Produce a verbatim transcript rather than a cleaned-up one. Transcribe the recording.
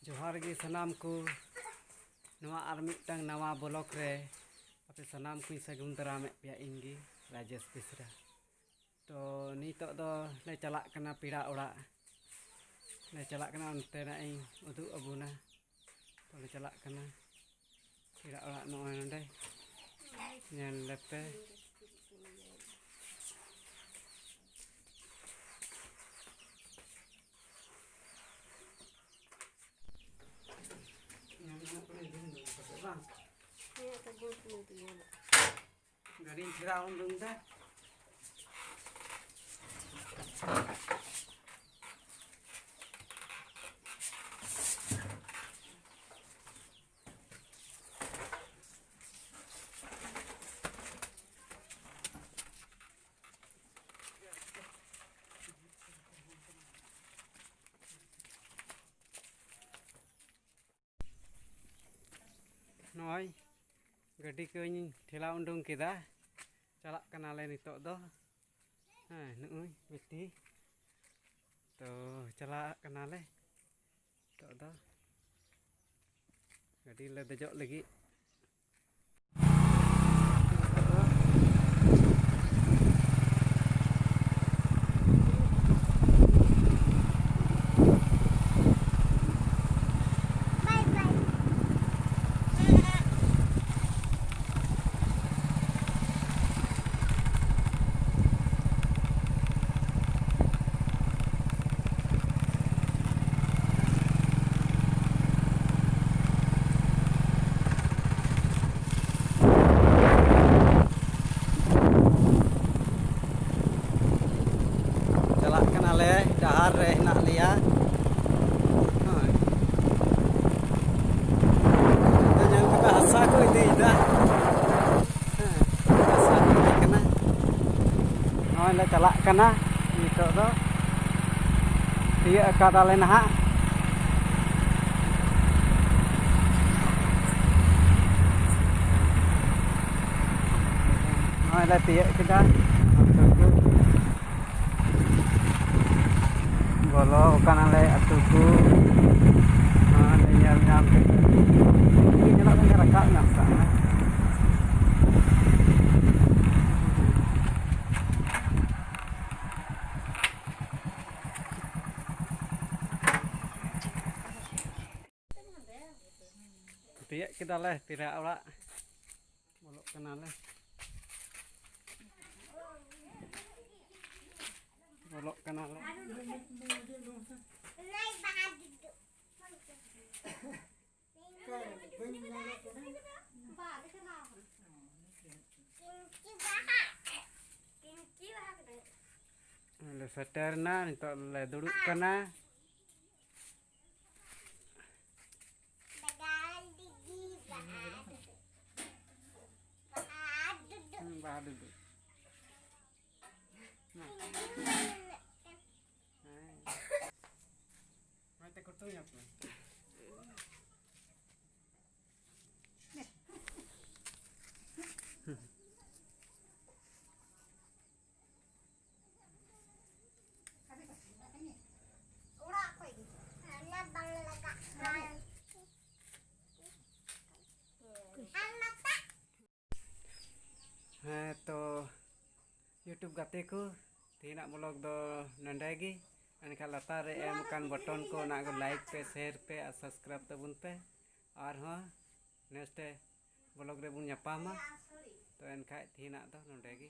ᱡᱚᱦᱟᱨ ᱜᱮ ᱥᱟᱱᱟᱢ ᱠᱚ, ᱱᱚᱣᱟ ᱟᱨ ᱢᱤᱫᱴᱟᱝ ᱱᱟᱣᱟ ᱵᱞᱚᱜ ᱨᱮ ᱟᱯᱮ ᱥᱟᱱᱟᱢ ᱠᱚᱧ ᱥᱟᱹᱜᱩᱱ ᱫᱟᱨᱟᱢᱮᱫ ᱯᱮᱭᱟ, ᱤᱧ ᱜᱮ ᱨᱟᱡᱮᱥ ᱵᱮᱥᱨᱟ᱾ ᱛᱚ ᱱᱤᱛᱚᱜ ᱫᱚ ᱞᱮ ᱪᱟᱞᱟᱜ ᱠᱟᱱᱟ ᱯᱮᱲᱟ ᱚᱲᱟᱜ, ᱞᱮ ᱪᱟᱞᱟᱜ ᱠᱟᱱᱟ, ᱚᱱᱛᱮᱱᱟᱜ ᱤᱧ ᱩᱫᱩᱜ ᱟᱵᱚᱱᱟ᱾ ᱛᱚ ᱞᱮ ᱪᱟᱞᱟᱜ ᱠᱟᱱᱟ ᱯᱮᱲᱟ ᱚᱲᱟᱜ, ᱱᱚᱜᱼᱚᱭ ᱱᱚᱸᱰᱮ ᱧᱮᱞ ᱞᱮᱯᱮ᱾ ᱜᱟᱹᱰᱤᱧ ᱯᱷᱮᱨᱟᱣ ᱩᱰᱩᱝ ᱫᱟ᱾ ᱱᱚᱜᱼᱚᱭ ᱜᱟᱹᱰᱤ ᱠᱚᱧ ᱴᱷᱮᱞᱟᱣ ᱩᱰᱩᱝ ᱠᱮᱫᱟ, ᱪᱟᱞᱟᱜ ᱠᱟᱱᱟᱞᱮ ᱱᱤᱛᱚᱜ ᱫᱚ᱾ ᱦᱮᱸ, ᱱᱚᱜᱼᱚᱭ ᱵᱤᱴᱤ, ᱛᱚ ᱪᱟᱞᱟᱜ ᱠᱟᱱᱟᱞᱮ ᱱᱤᱛᱚᱜ ᱫᱚ ᱜᱟᱹᱰᱤ ᱞᱮ ᱫᱮᱡᱚᱜ ᱞᱟᱹᱜᱤᱫ᱾ ᱪᱟᱞᱟᱜ ᱠᱟᱱᱟᱞᱮ, ᱰᱟᱦᱟᱨ ᱨᱮ ᱦᱮᱱᱟᱜ ᱞᱮᱭᱟ᱾ ᱦᱳᱭ᱾ ᱱᱚᱛᱮ ᱧᱮᱞ ᱠᱟᱛᱮ ᱦᱟᱥᱟ ᱠᱚ ᱤᱫᱤᱭᱮᱫᱟ᱾ ᱦᱮᱸ, ᱦᱟᱥᱟ ᱠᱚ ᱤᱫᱤ ᱠᱟᱱᱟ᱾ ᱱᱚᱜᱼᱚᱭ ᱞᱮ ᱪᱟᱞᱟᱜ ᱠᱟᱱᱟ ᱱᱤᱛᱚᱜ ᱫᱚ᱾ ᱛᱤᱭᱟᱹᱜ ᱟᱠᱟᱫᱟᱞᱮ ᱱᱟᱦᱟᱜ᱾ ᱱᱚᱜᱼᱚᱭ ᱞᱮ ᱛᱤᱭᱟᱹᱜ ᱠᱮᱫᱟ ᱟᱹᱛᱩ ᱠᱚ᱾ ᱵᱚᱞᱚ ᱟᱠᱟᱱᱟᱞᱮ ᱟᱹᱛᱩ ᱠᱚ᱾ ᱧᱮᱞ ᱧᱟᱢ ᱠᱮᱫ ᱠᱚᱣᱟ᱾ ᱧᱮᱞᱚᱜ ᱠᱟᱱ ᱜᱮᱭᱟ, ᱨᱟᱠᱟᱵ ᱮᱱᱟ ᱥᱟᱵ ᱢᱮ᱾ ᱛᱤᱭᱟᱹᱜ ᱠᱮᱫᱟᱞᱮ ᱯᱮᱲᱟ ᱚᱲᱟᱜ᱾ ᱵᱚᱞᱚᱜ ᱠᱟᱱᱟᱞᱮ᱾ ᱵᱚᱞᱚᱜ ᱠᱟᱱᱟᱞᱮ᱾ ᱞᱮ ᱥᱮᱴᱮᱨ ᱮᱱᱟ, ᱱᱤᱛᱚᱜ ᱞᱮ ᱫᱩᱲᱩᱵ ᱠᱟᱱᱟ᱾ ᱦᱩᱸ, ᱵᱟᱦᱟ ᱰᱩᱰᱩ᱾ ᱦᱮᱸ᱾ ᱦᱮᱸ᱾ ᱢᱟ ᱛᱮ ᱠᱩᱴᱩ ᱧᱚᱜ ᱢᱮ᱾ ᱦᱮᱸ ᱛᱚ, YouTube ᱜᱟᱛᱮ ᱠᱚ, ᱛᱮᱦᱮᱧᱟᱜ vlog ᱫᱚ ᱱᱚᱸᱰᱮ ᱜᱮ᱾ ᱮᱱᱠᱷᱟᱱ ᱞᱟᱛᱟᱨ ᱨᱮ ᱮᱢ ᱟᱠᱟᱱ button ᱠᱚ, ᱚᱱᱟ ᱠᱚ like ᱯᱮ, share ᱯᱮ ᱟᱨ subscribe ᱛᱟᱵᱚᱱ ᱯᱮ᱾ ᱟᱨᱦᱚᱸ next vlog ᱨᱮᱵᱚᱱ ᱧᱟᱯᱟᱢᱟ᱾ ᱛᱚ ᱮᱱᱠᱷᱟᱡ ᱛᱮᱦᱮᱧᱟᱜ ᱫᱚ ᱱᱚᱸᱰᱮ ᱜᱮ᱾